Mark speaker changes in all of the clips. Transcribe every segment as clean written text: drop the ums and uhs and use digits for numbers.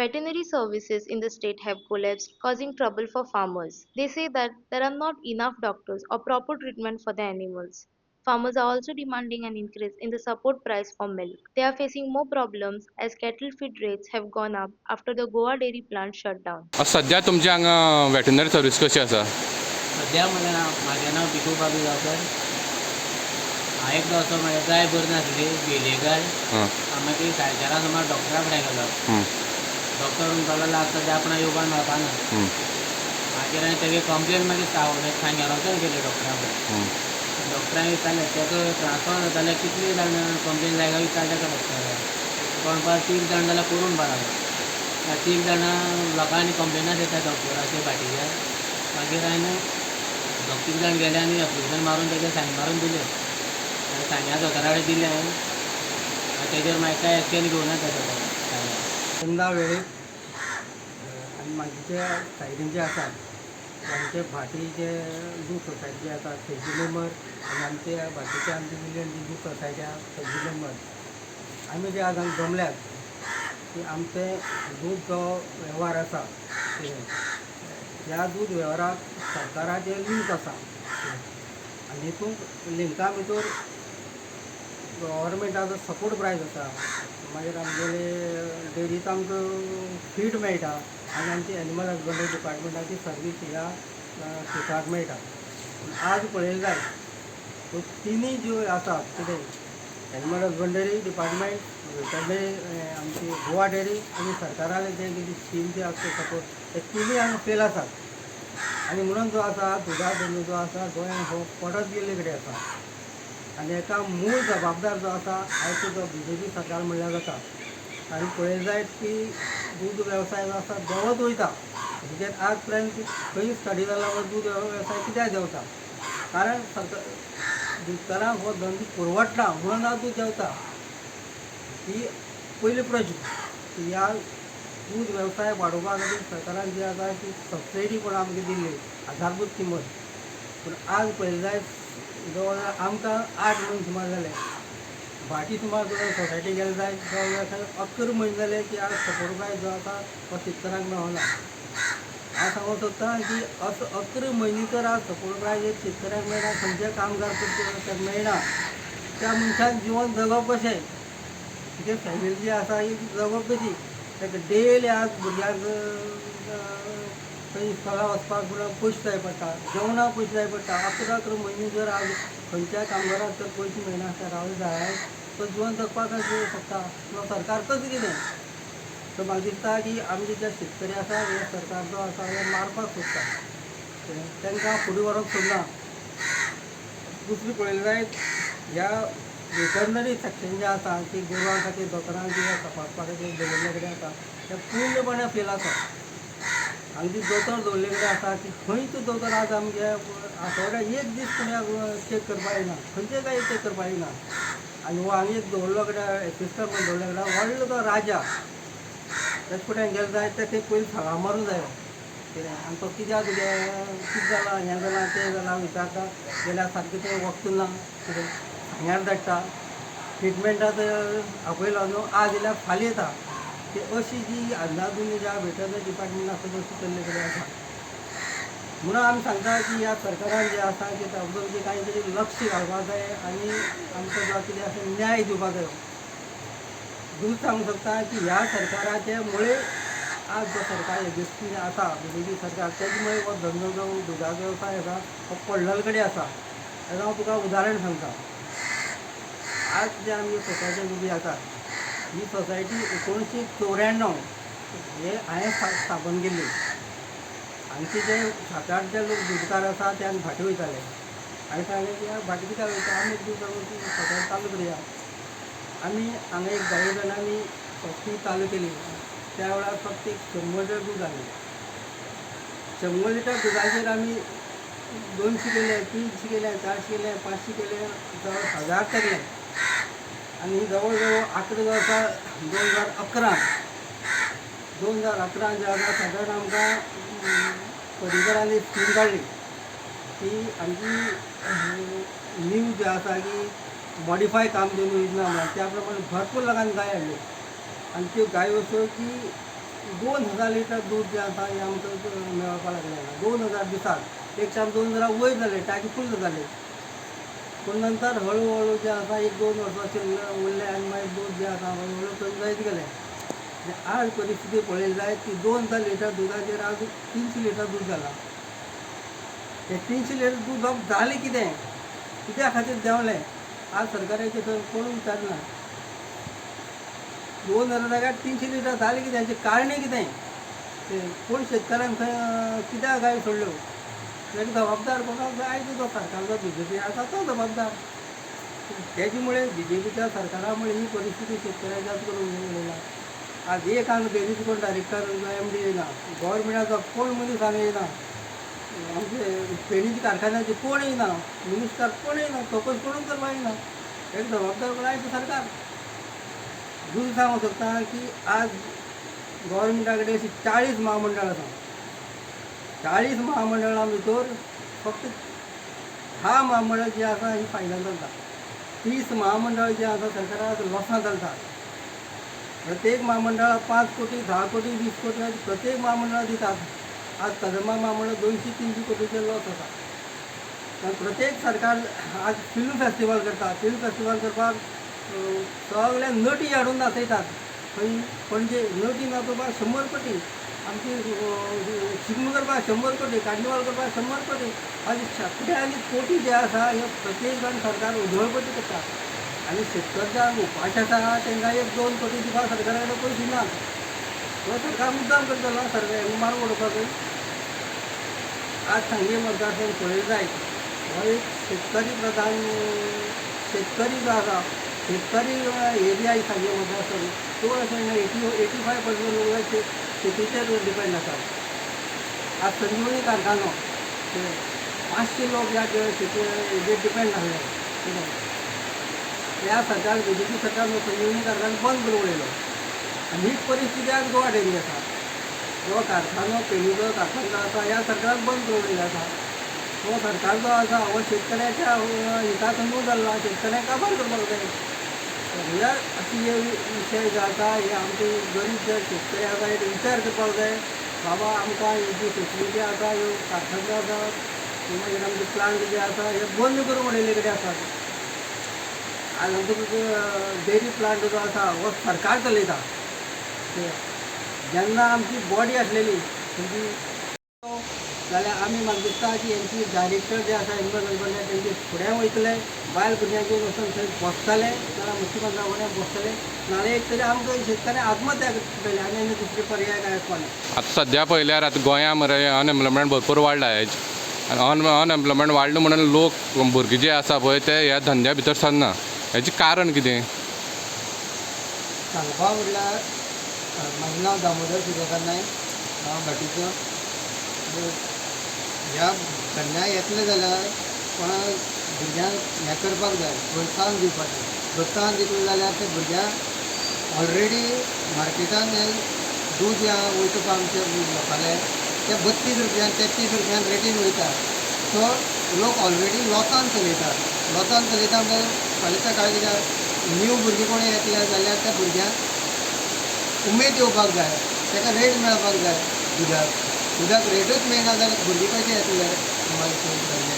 Speaker 1: Veterinary services in the state have collapsed, causing trouble for farmers. They say that there are not enough doctors or proper treatment for the animals. Farmers are also demanding an increase in the support price for milk. They are facing more problems as cattle feed rates have gone up after the Goa dairy plant shut down.
Speaker 2: सध्या तुमच्या हांगा veterinary service कशी आसा?
Speaker 3: सद्या म्हणल्यार म्हाजें नांव भिकू बाबी गांवकर. हांव एकदां असो म्हळ्यार गाय बरी नासली, भिले गाय. हांव मागीर 4:30 सुमार डॉक्टरा कडेन गेलो. डॉक्टर म्हणपाक लागलो, आतां सद्या आपणाक येवपाक मेळपा ना. मागीर हांवें तेगे कंप्लेन मागीर सांग्यार वचोन केली डॉक्टरा कडेन. डॉक्टरान विचारलें, तेका ट्रान्सफर जाता जाल्यार कितली जाण कंप्लेन जाय काय विचारलें तेका डॉक्टरान. तो म्हणपाक तीग जाण जाल्यार पुरो म्हणपाक लागलो. तीग जाणां लोकांनी कंप्लेनां येता डॉक्टराचे भाटीच्या. मागीर हांवें दोग तीग जाण गेले आनी एप्लिकेशन मारून तेजे सायन मारून दिले आनी सांग्या दोतोरा कडेन दिले हांवें. तेजेर मागीर कांय एक्शन घेवना त्या दोतोरान सांग्या.
Speaker 4: चंदा वेळीप आनी मागीरच्या सायडीन जे आसा, आमचे भाटी जे दूद सोसायटी जे आसा थंयचे मेंबर आनी आमचे भाटीचे आमचे युनियन जी दूद सोसायटी आसा थंयचे मेंबर, आमी जे आज हांगा जमल्यात की आमचे दूद जो वेव्हार आसा कितें, ह्या दूद वेव्हाराक सरकाराचें लिंक आसा आनी हितूंत लिंका भितर गव्हर्मेंटाचो सपोर्ट प्रायस आसा, मागीर आमगेले डेरीचो आमकां फीड मेळटा आनी आमची एनिमल हजबंडरी डिपार्टमेंटाची सर्वीस ह्या शेताक मेळटा. पूण आज पळयलें जायत त्यो तिनूय ज्यो आसा कितें, एनिमल हजबंडरी डिपार्टमेंट, वेटरनरी आमची गोवा डेरी आनी सरकाराले जे कितें स्कीम जे आसा सपोर्ट, ते तिनूय हांगा फेल आसात. आनी म्हणून जो आसा दुदा धंदो जो आसा गोंयांत हो पडत गेल्ले कडेन आसा. आनी हेका मूळ जबाबदार जो आसा आयचो जो बीजेपी सरकार म्हणल्यार जाता. आनी पळयलें जायत की दूद वेवसाय जो आसा देंवत वयता. म्हणजे आज पर्यंत खंय स्टडी जाला वा दूद वेवसाय कित्याक देंवता, कारण सरकार दुदकारांक हो धंदो परवडना म्हणून आज दूद देंवता. ही पयली प्रश्न की ह्या दूद वेवसाय वाडोवपा खातीर सरकारान जी आसा ती सबसिडी पण आमकां दिल्ली आधारभूत किंमत. पूण आज पळयलें जायत जवळ जवळ आमकां 8 म्हयने सुमार जाले, भाटी सुमार जर सोसायटी गेले जायत जवळ जवळ 11 म्हयने जाले की आज सपोर्ट प्रायस जो आसा तो शेतकऱ्यांक मेळना. हांव सांगूंक सोदतां की असो 11 म्हयने तर आज सपोर्ट प्रायस एक शेतकऱ्यांक मेळना, खंयचे कामगार करता ताका मेळना, त्या मनशान जिवन जगप कशें, तिगे फॅमिली जी आसा ही जगप कशी, ताका डेली आज भुरग्यांक खंय इस्कोला वचपाक म्हणून पयशे जाय पडटा, जेवणाक पयशे जाय पडटा. 11 11 म्हयने जर आज खंयच्याय कामगाराक जर पयशे मेळना आसता रावले जाल्यार तो जिवन जगपाक कशें शकता, किंवा सरकार कशें कितें. सो म्हाका दिसता की आमचे जे शेतकरी आसा हे सरकार जो आसा हे मारपाक सोदता, तांकां फुडें व्हरूंक सोदना. दुसरी पळयलें जायत ह्या वेटरनरी सेक्शन जें आसा की गोरवां खातीर दोतोरांक जी तपासपा खातीर दवरिल्ले कडेन आसा ते पूर्णपणे फेल आसा. आमचे दोतोर दवरिल्ले कडेन आसा की खंयच दोतोर आज आमगे आठवड्याक एक दीस कोणाक चॅक करपाक येना, खंयचे काय चॅक करपाक येना. आनी हो हांगा एक दवरलो कडेन एसिस्टंट म्हण दवरले कडेन व्हडलो तो राजा, तेच फुडें गेले जायत तेका पयलीं थळां मारूंक जायो कितें, आनी तो कित्याक तुगें कितें जालां हें जालां तें जालां विचारता जाल्यार सारकें तें वखद ना कितें सांग्यार धाडटा, ट्रिटमेंटाक आपयलो न्हू आज येयल्यार फाल्यां येता. ती अशी जी अंदाधुंद ज्या वेटरनरी डिपार्टमेंट आसा तशी केल्ले कडेन आसा. म्हणून आमी सांगता की ह्या सरकारान जें आसा की तातूंत कांय तरी लक्ष घालपाक जाय आनी आमकां जो कितें आसा न्याय दिवपाक जायो. दुसरें सांगूंक शकता की ह्या सरकाराचे मुळे आज जो सरकार एग्जिस्टींग आसा बीजेपी सरकार, तेजे मुळे हो धंदो जो दुदा वेवसाय आसा हो पडलेले कडेन आसा. हें हांव तुका उदाहरण सांगता. आज जे आमची सोसायटी उबी आसा ही सोसायटी 1994 हे हांवें स्थापन केल्ली. आमचे जे 7-8 जे लोक दुदकार आसा ते आमी भाटी वयताले. हांवें सांगलें की भाटी कित्याक वयता, आमी एक दूद सोसायटी चालू करुया. आमी हांगा एक 10 जाणांनी सोसायटी चालू केली. त्या वेळार फक्त एक 100 लिटर दूद जालें. 100 लिटर दुदाचेर आमी 200 केले, 300 केले, 400 केले, 500 केले, जवळ 1000 केले. आनी जवळ जवळ 11 वर्सां 2011 2011 जे आसा सादारण आमकां परिसरान एक स्कीम काडली की आमची न्यू जे आसा की मॉडिफाय कामधेनू योजना म्हणून त्या प्रमाणे भरपूर लोकांनी गाय हाडल्यो आनी त्यो गायो अश्यो की 2000 लिटर दूद जें आसा हें आमकां मेळपाक लागलें. 2000 दिसाक एक टायम 2000 वयर जालें, टाकी फूल जाताली. पूण नंतर हळू हळू जें आसा 1-2 वर्सां अशें उरलें आनी मागीर दूद जें आसा हळू हळू कमी जायत गेलें. आज परिस्थिती पळयली जायत ती 2000 लिटर दुदाचेर आज 300 लिटर दूद जालां. हें 300 लिटर दूद बाब जालें कितें, कित्या खातीर देंवलें, आज सरकाराचें थंय कोण विचारना. 2000 जाग्यार 300 लिटर जालें कितें, हाचें कारणां कितें, तें कोण शेतकाऱ्यांक थंय कित्याक गाय सोडल्यो, ताका जबाबदार कोणाक जाय तो सरकारचो बीजेपी आसा तो जबाबदार. तेजे मुळे बीजेपीच्या सरकारा मुळे ही परिस्थिती शेतकऱ्याची आज करून उरला. आज एक हांगा डेरीचो कोण डायरेक्टर एमडी येयना, गव्हर्मेंटाचो कोण मनीस हांगा येयना, आमचे फेणीच्या कारखान्याचे कोण येयना, मिनिस्टर कोण येयना, चवकशी कोणूच करपाक येयना. एक जबाबदार कोण आयज सरकार. दुसरें सांगूंक सोदता की आज गव्हर्मेंटा कडेन अशीं 40 महामंडळां आसा. 40 महामंडळां भितर फक्त 10 महामंडळां जी आसा ही फायद्यान चलता. 30 महामंडळ जे आसा सरकाराक लॉसान चलता. प्रत्येक महामंडळाक 5 कोटी, 10 कोटी, 20 कोटी प्रत्येक महामंडळाक दितात. आज कदंबा महामंडळ 200-300 कोटीचे लॉस आसा. प्रत्येक सरकार आज फिल्म फेस्टिवल करता. फिल्म फेस्टिवल करपाक सगळे नटी हाडून नाचयतात. खंय पणजे नटी नाचोवपाक 100 कोटी, आमची शिगमो करपाक 100 कोटी, कार्निवाल करपाक 100 कोटी, अशे शेंकड्यांनी कोटी जे आसा हे प्रत्येक जाण सरकार उधळपट्टी करता. आनी शेतकार जे उपाशी आसा तांकां 1-2 कोटी दिवपाक सरकारा कडेन पयशे ना. तो सरकार मुद्दाम करतलो, सरकार मारून उडोवपाक. आज सांगे मतदारसंघ पळयत जायत हो एक शेतकरी प्रधान शेतकरी जो आसा, शेतकरी एरिया ही सांगे मतदारसंघ चड अशें 85% लोक शेतीचेर डिपेंड आसा. आज संजीवनी कारखानो 500 लोक ह्या शेती हेजेर डिपेंड आसले. ह्या सरकार बीजेपी सरकार संजीवनी कारखानो बंद करून उडयलो आनी हीच परिस्थिती आज गोवा डेअरी आसा. जो कारखानो पेणीचो कारखानो आसा ह्या सरकारान बंद करून उडयलो आसा. तो सरकार जो आसा हो शेतकऱ्याच्या हिताक न्हू जाल्लो, शेतकऱ्यांक काबार करपाक जाय. ह्या अशी हे विशय जो आसा हे आमचे गरीब जे शेतकरी आसा हे विचार करपाक जाय. बाबा आमकां ही जी फेसिलिटी आसा, ह्यो कारखानो आसा, मागीर आमचे प्लांट जे आसा हे बंद करून उडयल्ले कडेन आसात. आज आमचो डेअरी प्लांट जो आसा हो सरकार चलयता. जेन्ना आमची बॉडी आसलेली तेंची जाल्यार आमी म्हाका दिसता की हेंची डायरेक्टर जे आसा एनिमल हजबंडरी तेंचे फुड्यान वयतले, बायल भुरग्यांक घेवन वचून थंय बसतले, नाल्यार मुख्यमंत्र्या फुड्यान बसतले, नाल्यार एक तरी आमकां शेतकऱ्यांक आत्महत्या करतले आनी आनी दुसरे पर्याय काय आसपाक ना.
Speaker 2: आतां सद्या पळयल्यार आतां गोंया मरे अनएम्प्लॉयमेंट भरपूर वाडला. आनी अनएम्प्लॉयमेंट वाडलो म्हणून लोक भुरगे जे आसा पळय ते ह्या धंद्या भितर सरना. हेचें कारण कितें
Speaker 4: सांगपा म्हणल्यार म्हाजें नांव दामोदर सुर्यकांत नायक, हांव भाटीचो. ह्या धंद्या येतले जाल्यार कोणा भुरग्यांक हें करपाक जाय, प्रोत्साहन दिवपाचें. प्रोत्साहन दितले जाल्यार ते भुरग्यांक ऑलरेडी मार्केटान हें दूद ह्या वयता पळय आमच्या लोकांले ते 32 रुपयान 33 रुपयान रेटीन वयता. सो लोक ऑलरेडी लॉसान चलयता. लॉसान चलयता म्हणल्यार फाल्यां सकाळीं कित्याक न्यू भुरगीं कोण येतले जाल्यार त्या भुरग्यांक उमेद येवपाक जाय, ताका रेट मेळपाक जाय. दुदाक दुदाक रेटूच मेळना जाल्यार भुरगीं कशें येतले धंदे.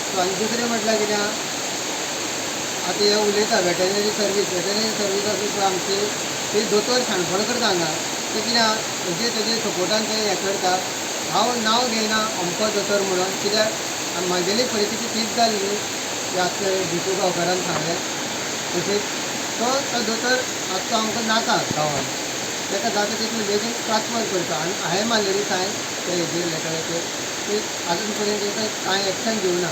Speaker 4: सो आनी दुसरें म्हटल्यार कितें आतां हें उलयता वेटरनरी सर्वीस. वेटरनरी सर्वीस आसा पळय आमची ती दोतोर शाणपण करता हांगा. ते कितें आहा तेजे तेजे सपोर्टान ते हें करता. हांव नांव घेयना अमको दोतोर म्हणून, कित्याक म्हागेली परिस्थिती तीच जाली न्ही आतां भिकू गांवकारान सांगलें तशेंच. सो तो दोतोर आतां आमकां नाका गांवांत, ताका जाता तितले बेगीन ट्रान्सफर करचो. आनी हांवें मारलेली सायन ते हेजेर लेटराचेर ती आजून पर्यंत ताका कांय एक्शन घेवना.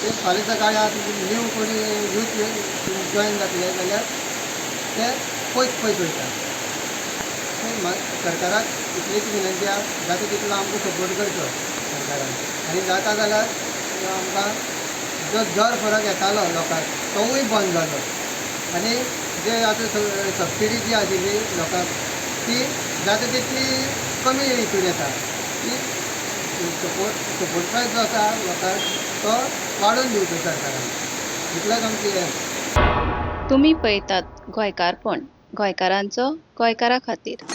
Speaker 4: ते फाल्यां सकाळीं आतां न्यू कोणी यूथ जॉयन जातले जाल्यार ते पयस पयस वयता. सरकाराक इतलीच विनंती आहा, जाता तितलो आमकां सपोर्ट करचो सरकारान. आनी जाता जाल्यार आमकां जो दर फरक येतालो लोकांक तोवूय बंद जालो. आनी जे आतां सबसिडी जी आशिल्ली लोकांक ती जाता तितली कमी हितून येता. ती सपोर्ट प्रायस जो आसा लोकांक तो वाडोवन दिवचो सरकारान. इतलेंच आमची हें.
Speaker 5: तुमी पळयतात गोंयकारपण, गोंयकारांचो गोंयकारा खातीर.